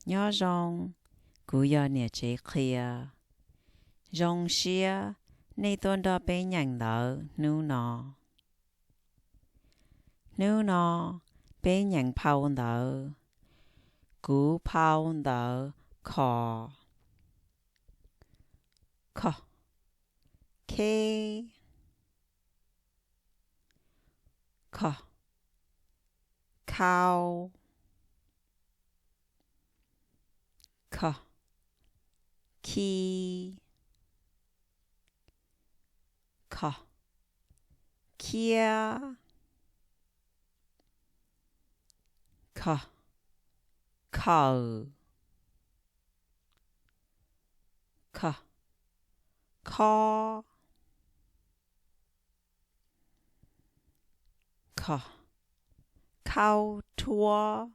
Nyob zoo, kuv yog niam tsev qhia. Zoo siab nej tuaj nrog peb nyeem ntawv hnub no. Hnub no peb nyeem phau ntawv Kuv phau ntawv kho, kho, khe, kho, khau, kho, khi, kho, khiab, kho, khaws, kho, khob, kho, khaub rhuab,